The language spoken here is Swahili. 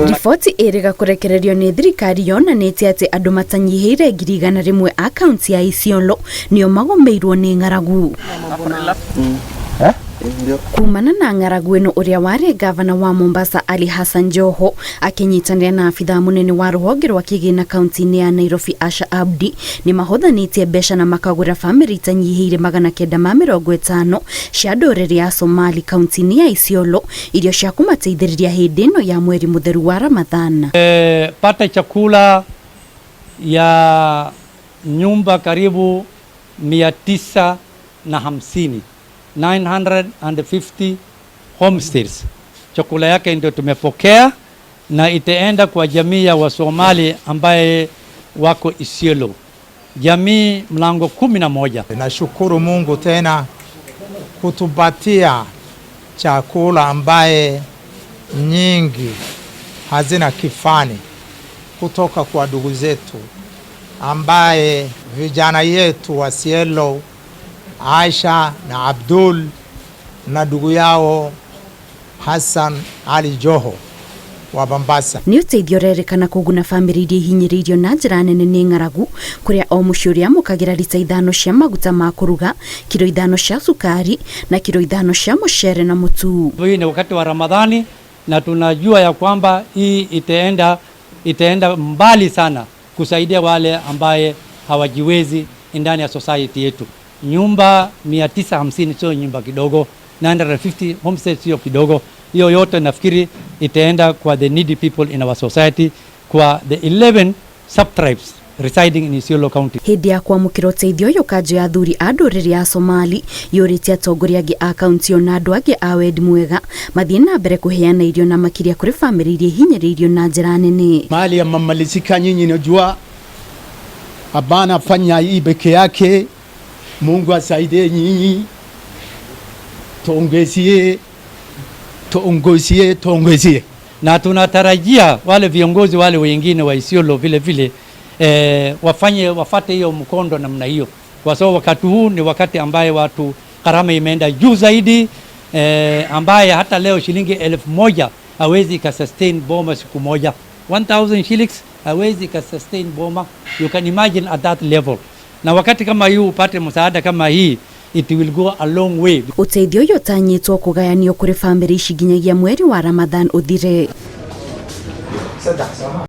Riboti ĩrĩga kũrekererio nĩ thirikari yonanĩtie atĩ andũ matanyihĩire 100,000 a kaunti ya Isiolo nĩo magũmĩirwo nĩ ng'aragu. Kumana na ng'aragu ĩno, ũrĩa warĩ gavana wa Mombasa Ali Hassan Joho akĩnyitanĩra na abithaa mũnene wa rũhonge rwa kĩgĩna kaunti-inĩ ya Nairobi Asha Abdi nĩ mahothanĩtie mbeca na makagũra bamĩrĩ itanyihĩire 950 cia ndũrĩrĩ ya Somali kaunti-inĩ ya Isiolo irio cia kũmateithĩrĩria hĩndĩ ĩno ya mweri mũtheru wa Ramadhan. Pata chakula ya nyumba karibu 950, 950 homestays. Chakula yake ndio tumepokea na itaenda kwa jamii ya Wasomali ambaye wako Isiolo, jamii mlango 11. Nashukuru Mungu tena kutupatia chakula ambaye nyingi hazina kifani kutoka kwa ndugu zetu ambaye vijana yetu wa Isiolo, Aisha na Abdul na ndugu yao Hassan Ali Joho wa Mombasa. Nĩ ũteithio ũrerĩkana kũguna bamĩrĩ iria ihinyĩrĩirio na njĩra nene nĩ ng'aragu, kũrĩa o mũciĩ ũrĩamũkagĩra rita 5 cia maguta ma kũruga, kiro 5 cia cukari na kiro 5 cia mũcere na mũtu. Hii ni wakati wa Ramadhani na tunajua ya kwamba hii itaenda mbali sana kusaidia wale ambaye hawajiwezi ndani ya society yetu. Nyumba 950 sio nyumba kidogo, 950 homestays sio kidogo. Hiyo yote nafikiri itaenda kwa the needy people in our society, kwa the 11 sub-tribes residing in Isiolo County. Hĩndĩ ya kwamũkĩra ũteithio ũyũ, kanjũ ya athuri a ndũrĩrĩ ya Somali yũrĩtie atongoria angĩ a kaunti ĩyo na andũ angĩ a wendi mwega mathiĩ na mbere kũheana irio na makĩria kũrĩ bamĩrĩ iria ihinyĩrĩirio na njĩra nene. Mali yamemalizika, nyinyi najua hapana fanya hii peke yake. Mungu asaidie nyinyi, tuongezie, tuongozie, tuongezie. Na tunatarajia wale viongozi wale wengine wa Isiolo vile vile wafanye wafate hiyo mkondo namna hiyo, kwa sababu wakati huu ni wakati ambaye watu gharama imeenda juu zaidi, ambaye hata leo shilingi 1000 hawezi ka sustain boma siku moja. 1000 shillings hawezi ka sustain boma, you can imagine at that level. Na wakati kama hii upate msaada kama hii, it will go a long way. Ũteithio ũyũ ũtanyĩtwo kũgayanio kũrĩ bamĩrĩ ici nginyagia mweri wa Ramadhan ũthire.